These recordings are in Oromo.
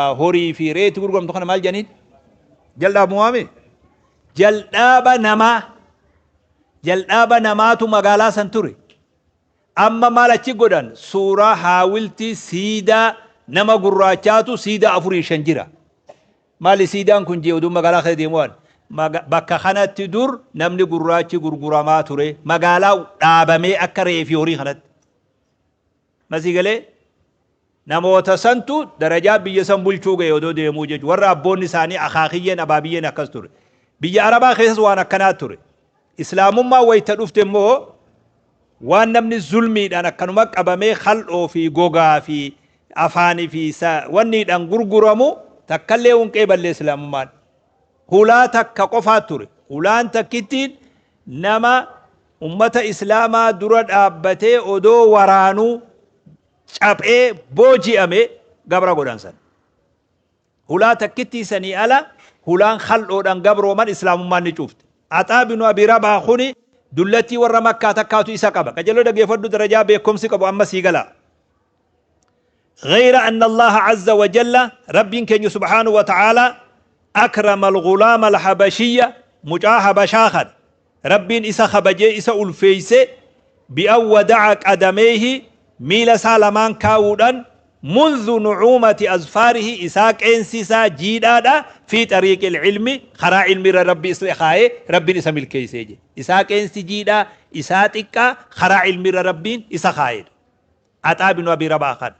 Horii fi re'eetti gurguramtu kana maal jedhaniin? Jaldhaabumaami? Jaldhaaba namaa. Jaldhaaba namaatu magaalaa san ture. Amma maal achi godhan? Suuraa haawiltii siidaa nama gurraachaatu siidaa afurii shan jira. Maali siidaan kun jee oduu magaalaa keessa deemu waan. Bakka kanatti dur namni gurraachi gurguramaa ture. Magaalaa dhaabamee akka re'ee fi horii kanatti. Masii galee? Namoota santu darajaa biyya san bulchuu gahe odoo deemuu jechuudha. Warra abboonni isaanii akaakiyyeen abaabiyyeen akkas ture. Biyya Arabaa keessas waan akkanaa ture. Islaamummaan wayita dhufte immoo waan namni zulmiidhaan akkanuma qabamee kal'oo fi gogaa fi afaanii fi wanniidhaan gurguramu takkallee hin qeeballe islaamummaan. Hulaa takka qofaa ture. Hulaan takkittiin nama ummata islaamaa dura dhaabbatee odoo waraanuu caphee booji'ame gabra godhan san. Hulaa takkittii sanii ala hulaan khal'oodhaan gabrooman islaamummaan ni cufte. Axaa binu Abi Rabaa kuni dullattii warra Makkaa takkaatu isa qaba. Qajeeloo dhageeffadhu darajaa beekumsi qabu amma sii gala. غير أن الله عز وجل رب كن سبحانه وتعالى أكرم الغلام الحبشية مجا حبشاخر رب إسا خبجي إسا ألفيس بأن ودع قدميه miila isaa lamaan kaa'uudhaan منذ نعومة أظفاره isaa qeensi isaa jiidhaadha في طريق العلم karaa ilmi irra rabbi isa kaa'ee rabbiin isa milkeessee jedhe. Isaa qeensi jiidhaa isaa xiqqaa karaa ilmi irra rabbiin isa kaa'edha. Axaa binu Abii Rabaa kana.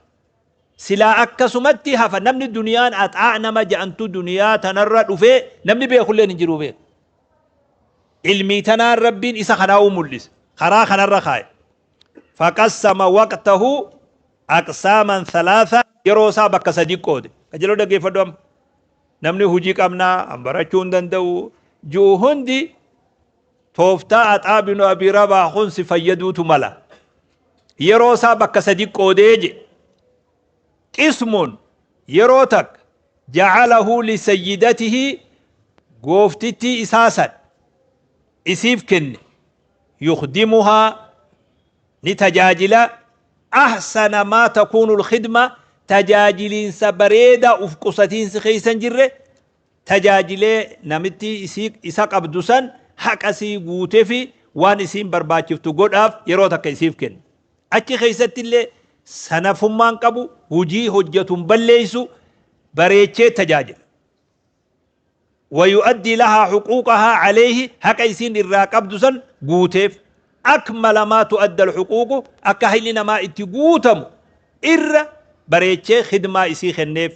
Silaa akkasumatti hafa namni duniyaan axaa nama ja'antu duniyaa tanarra dhufee namni beekulleen hin jiru beeku. Ilmii tanaan rabbiin isa kanaa'uu mul'ise. Karaa kanarra kaa'e. Faqassama waqtahu aqsaaman thalaatha yeroo isaa bakka sadii qoode. Qajeeloo dhaggeeffadhu amma. Namni hojii qabnaa, an barachuu hin danda'u ji'u hundi tooftaa Axaa binu Abii Rabaa kun si fayyaduutu mala. Yeroo isaa bakka sadii qoodee jedhe. Qismun yeroo takka ja'alahu lisayyidatihi gooftittii isaa san isiif kenne yukhdimuhaa ni tajaajila ahsana maa takuunu lkhidma tajaajiliinsa bareedaa uf qusatiinsi keessa hin jirre tajaajilee namitti isii isa qabdu san haqa isii guutefi waan isiin barbaachiftu godhaaf yeroo takka isiif kenne. Achi keessatti illee sanafummaan qabu hujii hojjetu hin balleessu bareechee tajaajila. Wayu'addii lahaa huquuqahaa alayhi haqa isiin irraa qabdu san guuteef akmala maa tu'adda alhuquuqu akka haqni namaa itti guutamu irra bareechee khidmaa isii kenneef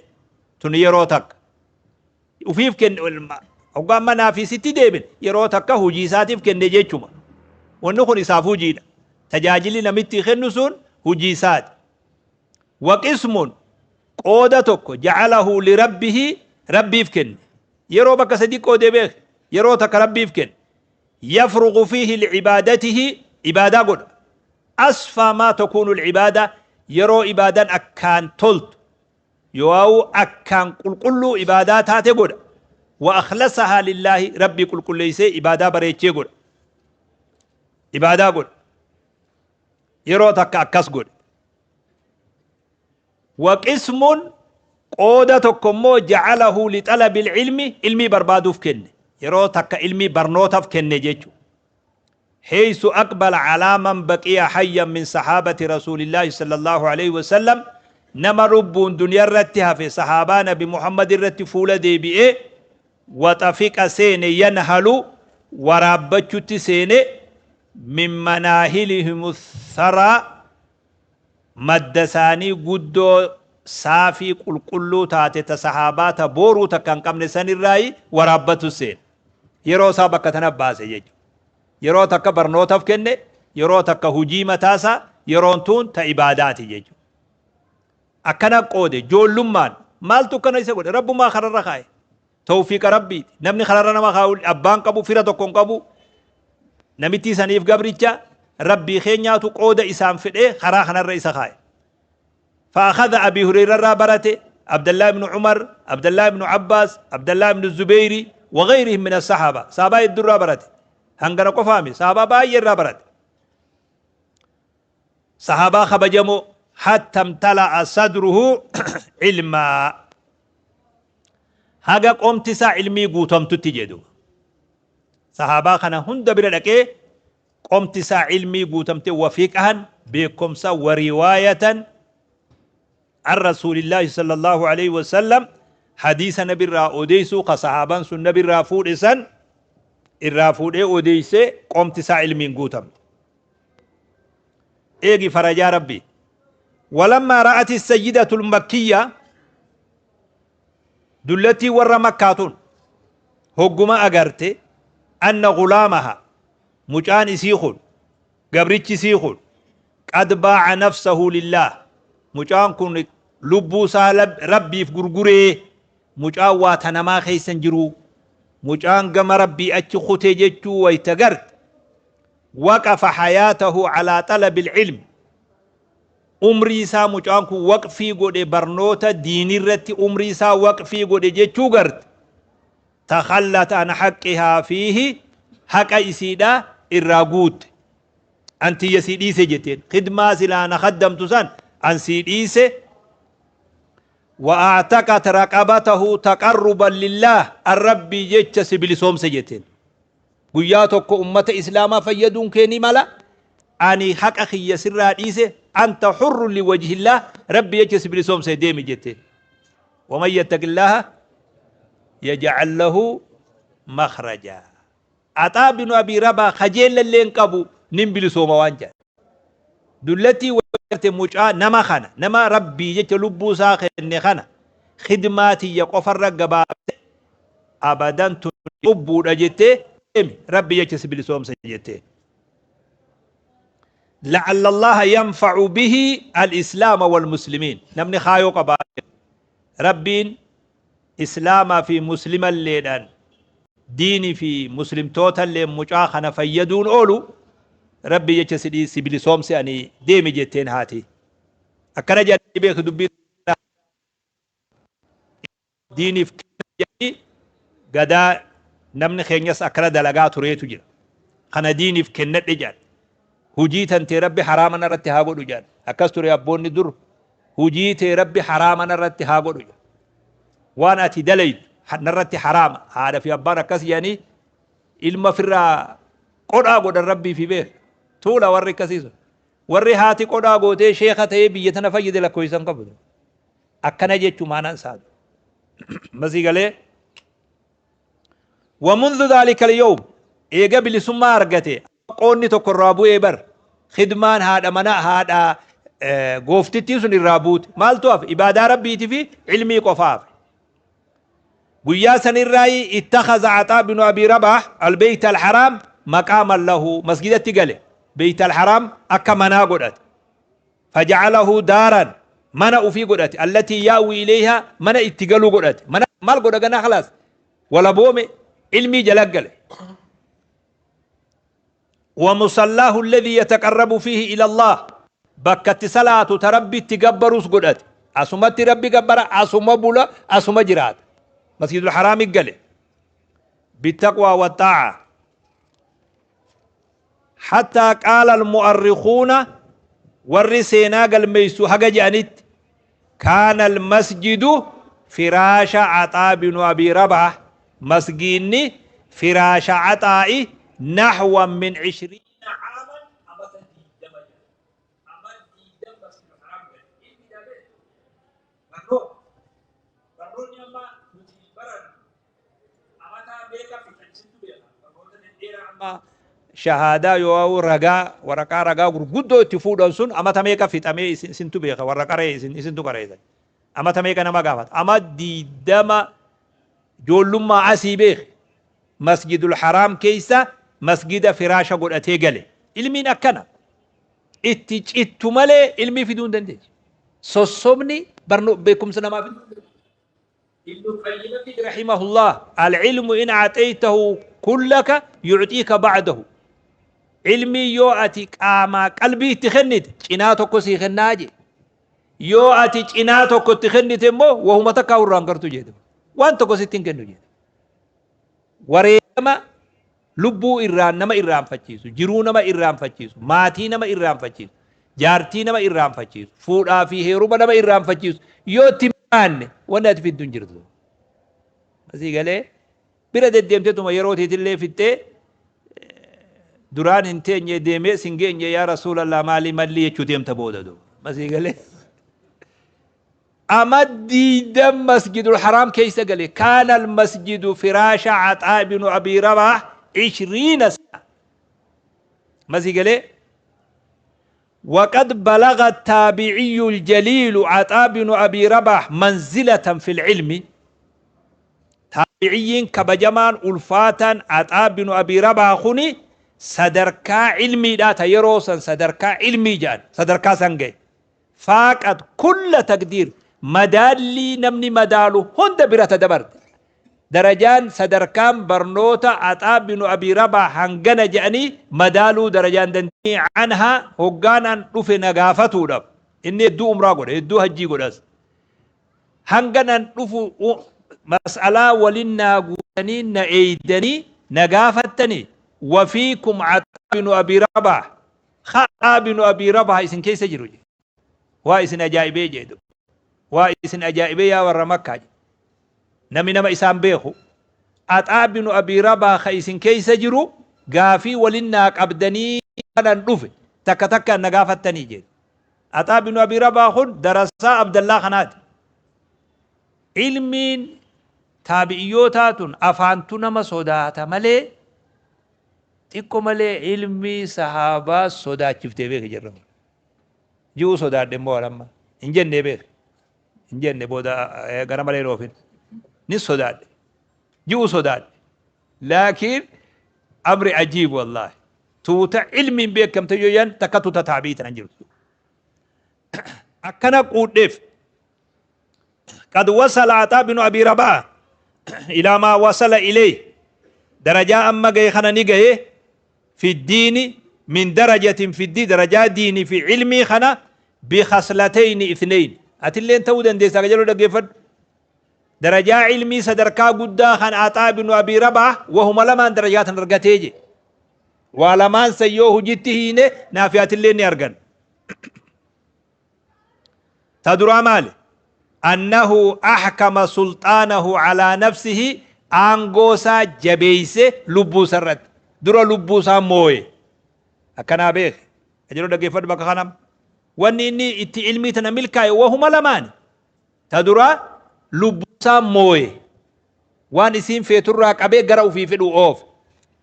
tun yeroo takka ufiif kenne hoggaa manaa fi sitti deebin yeroo takka hujii isaatiif kenne jechuma wanni kun isaaf hujiidha tajaajilli namitti kennu sun hujii isaati waqismun qooda tokko ja'alahu lirabbihi rabbiif kenne yeroo bakka sadii qoodee beek yeroo takka rabbiif kenne yafruqu fiihi li'ibaadatihi ibaadaa godha asfaa maa takuunu al'ibaada yeroo ibaadaan akkaan toltu yoo'u akkaan qulqulluu ibaadaa taate godha wa akhlasahaa lillaahi rabbii qulqulleessee ibaadaa bareechee godha ibaadaa godha yeroo takka akkas godhe Wa qismun qooda tokko immoo ja'alahu li xalabil ilmi ilmii barbaaduuf kenne. Yeroo takka ilmii barnootaf kenne jechu. Heysu aqbala alaa man baqiya hayyan min sahaabati rasuulillaahi sallallahu aleyhi wa sallam nama lubbuun duniyarratti hafe sahaabaa nabi Muhammad irratti fuula deebi'ee wa xafiqa seene yanhalu waraabbachutti seene min manaahilihimu tharaa madda isaanii guddoo saafii qulqulluu taate ta sahaabaa ta booruu takka hin qabne sanirraayi waraabbatu seene. Yeroo isaa bakka tana baase jechuudha. Yeroo takka barnootaf kenne, yeroo takka hujii mataasaa, yeroon tuun ta ibaadaati jechuudha. Akkana qoode joollummaan maaltu akkana isa godhe rabbumaa kararra kaa'e. Tawfiiqa rabbiiti. Namni kararra nama kaa'u abbaan qabu fira tokko hin qabu. Namittii saniif gabricha rabbii keenyaatu qooda isaan fedhee karaa kanarra isa kaa'e. فأخذ أبي هريرة را برته عبد الله بن عمر عبد الله بن عباس عبد الله بن الزبير وغيرهم من الصحابة صحابة الدرة برته هنغنا قفامي صحابة باير را برته صحابة خبجمو حتى امتلأ صدره علما Haga qomti isaa ilmii guutamtutti jedhu. Sahaabaa kana hunda bira dhaqee qomti isaa ilmii guutamte, wa fiqhan, beekumsa, wa riwaayatan an rasuulillaahi sallallahu alaihi wasallam, hadiisa nabirraa odeysuu ka sahaabaan sun nabirraa fuudhe san irraa fuudhee odeysee qomti isaa ilmiin guutamte. Eegi farajaa rabbi. Walammaa ra'ati sayyidatul makkiyya, dullattii warra makkaatun hogguma agarte, anna gulaamaha, mucaan isii kun, gabrichi isii kun, qad baaca nafsahu lillaah, mucaan kun lubbuu isaa rabbiif gurguree, mucaan waa tanamaa keessan jiru, mucaan gama rabbii achi kutee jechuu wayta garte, waqafa hayaatahu calaa talabi ilcilm, umrii isaa mucaan kun waqfii godhe, barnoota diinirratti umrii isaa waqfii godhe jechuu garte, takhallat an haqqihaa fiihi, haqa isiidha irraa guutte. Antiyya sii dhiise jetteen, khidmaa silaa na khaddamtu san an sii dhiise. Wa a'taqat raqabatahu taqarruban lillah, an rabbii jecha si bilisoomse jetteen. Guyyaa tokko ummata islaamaa fayyaduun kee ni mala, ani haqa kiyya sirraa dhiise, anta hurrun liwajhillah, rabbi jecha si bilisoomse, deemi jetteen. Waman yattaqillaaha yaj'al lahu makhraja. Axaa binu Abii Rabaa kajeellallee hin qabu, nin bilisooma waan jedhan. Dullattii warte mucaa nama kana, nama rabbii jecha lubbuu isaa kenne kana, khidmaa tiyya qofarra gabaabse, abadan tun cubbuudha jettee, deemi, rabbi jecha si bilisoomse jettee. La'alla Allaha yanfa'u bihi al-islaama wal muslimiin. Namni kaayoo qabaa rabbiin islaamaa fi muslimalleedhaan, diini fi muslimtootallee mucaa kana fayyaduun oolu, rabbi jecha si bilisoomse ani, deemi jetteen haati. Akkana jedhanii beeku dubbii diiniif jedhanii gadaa namni keenyas akkana dalagaa tureetu jira. Kana diiniif kennadhe jedhan. Hujii tantee rabbi haraama narratti haa godhu jedhan. Akkas ture abboonni dur, hujii tee rabbi haraama narratti haa godhu jedhan. Waan ati dalaytu narratti haraama. Haadha fi abbaan akkas jedhanii ilma firraa qodhaa godhan rabbii fi beeka. Tuula warri akkasii sun. Warri haati qodhaa gootee sheeka ta'ee biyya tana fayyade lakkoofsan qabu. Akkana jechuun maanaan isaa. Masii galee. ومنذ ذلك اليوم، eega bilisummaa argate, qoonni tokko irraa bu'ee bar, khidmaan haadha mana haadha gooftittii sun irraa buute, maaltu hafe? Ibaadaa rabbiitii fi ilmii qofa hafe. Guyyaa sanirraayi ittakhadha Axaa binu Abii Rabaah albeyt alharaam maqaaman lahu, masgidatti gale, beyt alharaam akka manaa godhate. Fajacalahu daaran, mana ufii godhate, allatii yaa'wi ilayha, mana itti galu godhate. Mana maal godha ganaa? Khalaas, walaboome, ilmii jala gale. ومصلاه الذي يتقرب فيه إلى الله، bakka salaatu ta rabbi itti gabbarus godhate. Asumatti rabbi gabbara, asuma bula, asuma jiraata. Masjidul haraami gale بالتقوى والطاعة، حتى قال المؤرخون، warri seenaa galmeeysu haga je'anitti، كان المسجد فراش عطاء بن أبي رباح، masgiinni firaasha Axaa'i، نحو من 20 عاما، amata 20 ama 20 masjidul haraam gale. Ilmi dhabe barnoota, barnoonni amma nuti barannu amata meeqa fixan isintu beeka. Barnoota dhedheeraa amma shahaadaa yoo ragaa, waraqaa ragaa gurguddoo itti fuudhan sun amata meeqa fixamee isintu beeka. Warra qaree isintu qareessan amata meeqa nama gaafata? Ama 20 ijoollummaa asii beek masjidul haraam keessa masgida firaasha godhatee gale. Ilmiin akkana itti cittu malee ilmii fiduu hin dandeessu. Sossobni barno beekumsa namaa fiduu hin dandeessu. Ibn Qayyim رحمه الله: العلم إن أعطيته كلك يعطيك بعده. Ilmi yoo ati qaamaa qalbii itti kennite cinaa tokko sii kennaa je. Yoo ati cinaa tokko itti kennite immoo wahuma takkaa irraan gartu jedhe, waan tokko sitti hin kennu jedhe. Wareegama lubbuu irraan nama irraanfachiisu, jiruu nama irraanfachiisu, maatii nama irraanfachiisu, jaartii nama irraanfachiisu, fuudhaa fi heeruma nama irraanfachiisu yoo itti baanne, wanni ati fiddu hin jirtu. Asii galee bira deddeemtetuma yeroo teetillee fixxee duraan hin teenye deemee sin geenye yaa Rasuulallah maalii mallii jechuu deemta booda duuba. Asii galee. Ama diidam masjidul haraam keessa gale kaana almasjidu firaasha Caxaa ibnu Abii Rabaah 20 sana. Masii galee. وقد بلغ التابعي الجليل عطاء بن أبي رباح منزلة في العلم. تابعيين كبجمان ألفاتا عطاء بن أبي رباح خني صدركا علمي لا تيروسا صدركا علمي جان صدركا سنجي فاقت كل تقدير مدالي نمني مدالو هند برة دبرت درجان صدركان برنوتا عطاء بن أبي رباح هنغنا جاني مدالو درجان دنتي عنها هقانا رفي نغافتو دب إني دو أمرا قد دو هجي قد هنغنا رفو مسألة ولنا قوتني نعيدني نغافتني وفيكم عطاء بن أبي رباح خاء بن أبي رباح إسن كيس جروجي وإسن أجائبي جيدو وإسن أجائبي يا ور مكة نمي نما إسان بيخو عطاء بن أبي رباح إسن كيس جرو غافي ولنا قبدني أنا نروف تك تك نغافتني جيد عطاء بن أبي رباح درسا عبد الله خنات علمين تابعيوتاتون أفانتو نما صداتا ملي xiqqoo malee ilmi sahaabaa sodaachiftee beeka jirra. Ji'uu sodaadhe immoo amma hin jenne beeka. Hin jenne booda gara malee dhoofin. Ni sodaadhe. Ji'uu sodaadhe. Laakiin amri ajiib wallaahi. Tuuta ilmiin beekamte yoo yan takka tuuta taabii tanan jirtu. Akkana quudheef. قد وصل عطاء بن أبي رباح إلى ما وصل إليه درجة أما جاي خنا نجاه في الدين من درجة في الدين درجة ديني في علمي خنا بخصلتين اثنين أتلين انت ودن ديسا رجلو دقيفر درجة علمي صدركا قدا خن عطاء بن أبي رباح وهما لمان درجات رقتيجي ولمان سيوه جتهين نافيات اللين يرقن تدرى مالي أنه أحكم سلطانه على نفسه أنغوسا جبيسه لبو سرت درا لبو موي أكنا بيخ أجلو دقيفت بك خنم واني إني إتي علمي تنملكاي وهما لمان تدرا لبو موي وان إسين في تراك أبي قرأوا في فدو أوف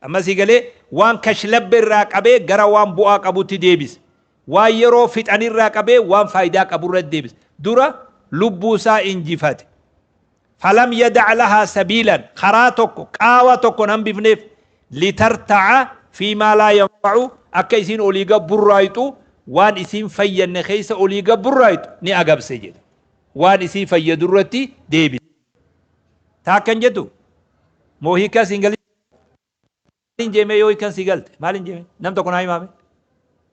أما سيقالي وان كشلب الراك أبي قرأ وان بؤاك أبو تديبس وان يرو فتن الراك أبي وان فايداك أبو رد ديبس درا لبوسا انجفات فلم يدع لها سبيلا خراتك قاوتك نم بفنف لترتع فيما لا ينفع أكيسين أوليغا برايتو وان إسين فين خيس أوليغا برايتو ني أقب سجد وان إسين فيدرتي ديبي تاكن جدو موهيكا سنجل جيمي يوي كان سيغلت مالين جيمي نم تكون هاي مامي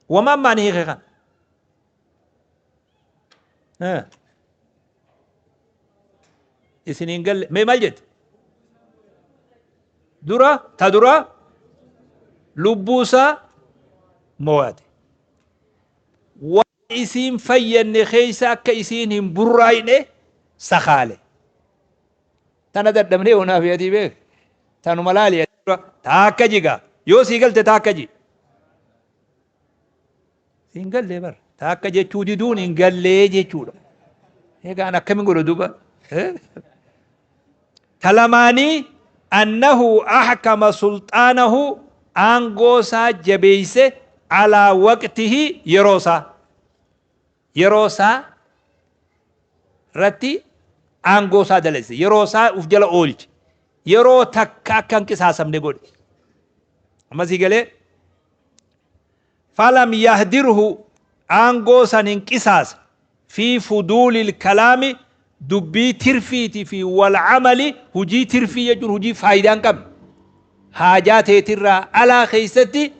وما ماني خيخان ها isiniin galle mee maal jette dura ta dura lubbuusaa mo'ate waan isiin fayyanne keessa akka isiin hin burraayne sakaale tana dadhabnee onaaf yaadii beek tanuma laali taakka jiga yoo sii galte taakka ji siin gallee bar taakka jechuu diduun hin gallee jechuudha egaa an akkamin godhu duuba تلماني أنه أحكم سلطانه أنغوسا جبيسه على وقته يروسا يروسا رتي أنغوسا دلس يروسا أفجل أولج يرو تكا كان كساسم نقول أما سيقالي فلم يهدره أنغوسا انكساس في فضول الكلام دبي ترفيتي في والعمل هجي ترفي يجر هجي فايدان كم حاجات ترى على خيستي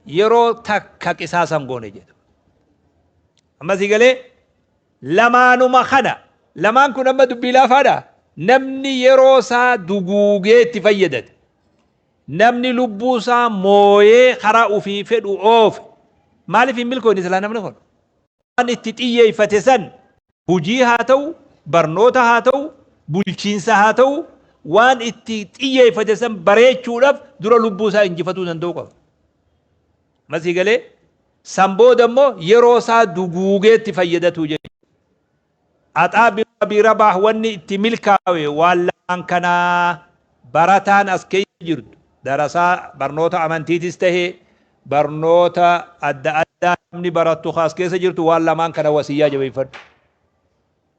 يرو تكا قصاصا غوني جد أما سيقالي لما نمخنا لما نكون أما دبي لا فادا نمني يرو سا دقوقي تفيدت نمني لبوسا مويه خراء في فدو أوف مالي في ملكو نسلا نمني خون أن اتتئي فتسن هجي هاتو barnoota haa ta'u bulchiinsa haa ta'u Waan itti xiyyeeffate san bareechuudhaaf dura lubbuu isaa injifatuu danda'uu qaba. Masii galee san booda immoo yeroo isaa duguugee itti fayyadatuu jechuudha. Axaa bin Abii Rabaah wanni itti milkaawe waan lamaan kanaa. Barataan as keessa jirtu darasaa barnoota amantiitis tahe barnoota adda addaa namni barattu ka as keessa jirtu waan lamaan kana wasiyyaa jabeeffadhu.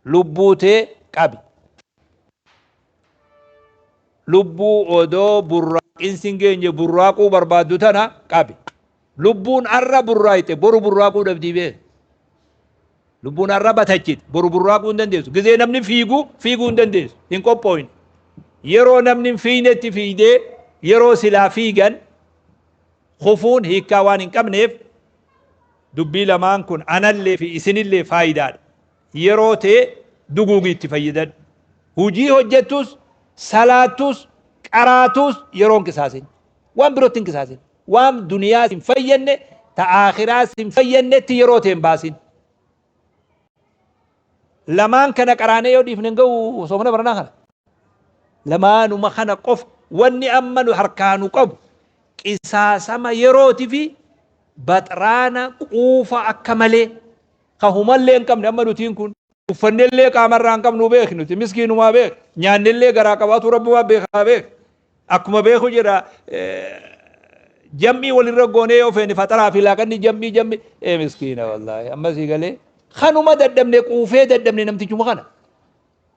Lubbuu tee qabi. Lubbuu odoo burraaqinsi hin geenye burraaquu barbaaddu tana qabi. Lubbuun arra burraayxe boru burraaquu dhabdii beeki. Lubbuun arra batachite boru burraaquu hin dandeessu. Gizee namni fiigu fiiguu hin dandeessu. Hin qophooyne. Yeroo namni hin fiignetti fiigdee yeroo silaa fiigan kufuun hiikkaa waan hin qabneef dubbii lamaan kun anallee fi isinillee faayidaadha. Yeroo tee duguugi itti fayyadadhu. Hujii hojjettus, salaattus, qaraatus yeroo hin qisaasin. Waan birootti hin qisaasin. Waan duniyaa sin fayyadne ta aakhiraa sin fayyadnetti yeroo tee hin baasin. Lamaan kana qaraanee yoo dhiifne hin ga'u soomana baranaa kana. Lamaanuma kana qofa wanni amma nu harkaa nu qabu qisaasama yerooti fi baxraana quufa akka malee ka humallee hin qabne amma nutiin kun uffannellee qaamarraa hin qabnu beek nuti miskiinumaa beek nyaannellee garaa qabaatu rabbumaa beekaa beek akkuma beeku jedha jam'ii walirra goonee yoo feene faxaraa fi laaqanni jam'ii jam'ii ee miskiina wallaahi amma sii galee kanuma dadhabne quufee dadhabne namtichuma kana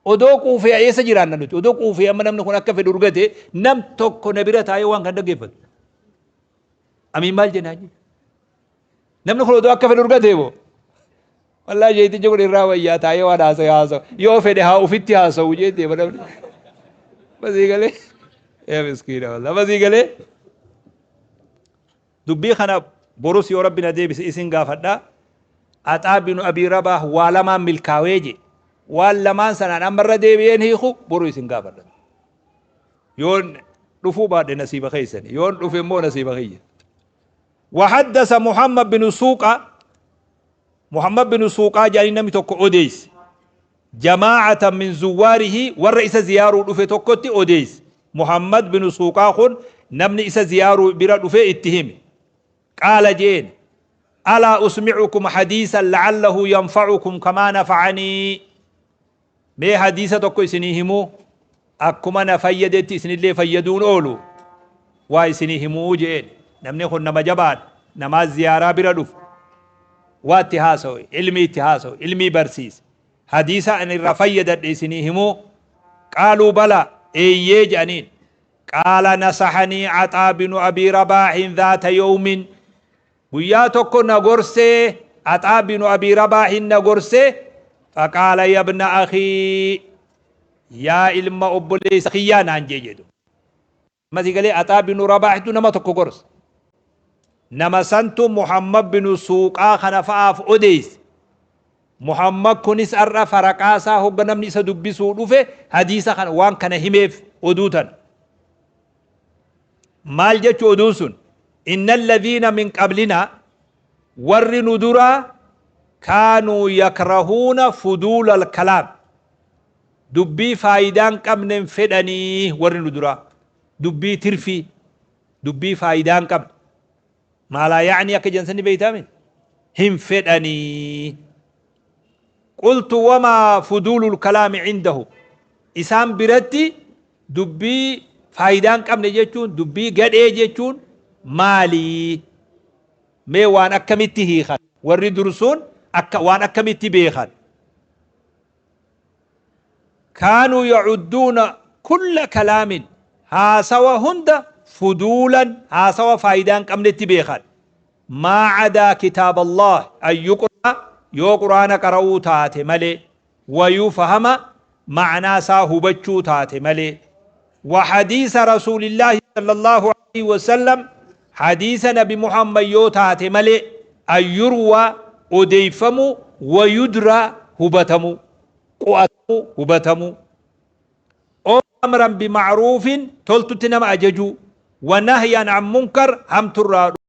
odoo quufee eessa jiraanna nuti odoo quufee amma namni kun akka fedhu urgate nam tokko na bira taa'ee waan kan dhaggeeffatu amiin maal jennaa Namni kun odoo akka fedhu urgatee moo? Wallaahi jeetichi kun irraa wayyaa taa'ee waan haasa'e haasa'u. Yoo fedhe haa ufitti haasa'u jee deema namni. Basii galee. Yaa miskiina wallaahi. Basii galee. Dubbii kana borus yoo rabbi na deebise isin gaafadha. Axaa binu Abii Rabaah waa lamaan milkaawee jee. Waan lamaan sanaan amma irra deebi'een hiiku boru isin gaafadha. Yoon dhufuu baadhe nasiiba keessani. Yoon dhufe immoo nasiiba kiyya. وحدث محمد بن سوقة محمد بن سوقة جاني نمي tokko odeeyse جماعة من زواره warra isa ziyaaruu dhufe tokkotti odeeyse Muhammad bin Suuqaa kun namni isa ziyaaruu bira dhufe itti hime qaala jeen alaa usmicukum hadiisan la'allahu yanfacukum kamaa nafacanii Mee hadiisa tokko isinii himuu akkuma na fayyadetti isinillee fayyaduun oolu waa isinii himuu je'een. Namni kun nama jabaadha. Namaa ziyaaraa bira dhufu. Waa itti haasawe, ilmii itti haasawe, ilmii barsiise. Hadiisa ani irraa fayyadadhe isinii himuu. Qaaluu bala eeyyee je'aniin. Qaala nasahanii Axaa binu Abii Rabaahin dhaata yawmin Guyyaa tokko na gorsee, Axaa binu Abii Rabaahin na gorsee, faqaala yabna akhii, yaa ilma obboleessa kiyyaa naan jee jedhu. Amma si galee Axaa binu Rabaahitu nama tokko gorse. Nama santu Muhammad binu Suuqaa kana fa'aaf odeesse. Muhammad kunis har'a faraqaasaa hogga namni isa dubbisuu dhufe hadiisa kana waan kana himeef oduu tana. Maal jechu oduun sun? Inna alladhiina min qablinaa warri nu duraa kaanuu yakrahuuna fuduula alkalaam dubbii faayidaa hin qabne hin fedhanii warri nu duraa dubbii tirfii dubbii faayidaa hin qabne maalaa yaanii akka jedhan sanni beeytaami hin fedhanii qultu wamaa fuduulul kalaami cindahu isaan biratti Dubbii faayidaa hin qabne jechuun, dubbii gadhee jechuun maali? Mee waan akkamitti hiikan? Warri dursuun akka waan akkamitti beekan? Kaanuu ya'udduuna kulla kalaamin haasawa hunda fuduulan haasawa faayidaa hin qabnetti beekan. Maa cadaa kitaaba Allah an yuqraa yoo quraana qara'uu taate malee. Wayufhama ma'naa isaa hubachuu taate malee. Wa hadiisa rasuulillaahi sallallaahu aleyhi wasallam hadiisa nabi muhammad yoo taate malee an yurwaa odeeyfamuu wayudraa hubatamuu qu'atamuu hubatamuu ow amran bima'ruufin toltutti nama ajajuu wa nahyan an munkar hamturraa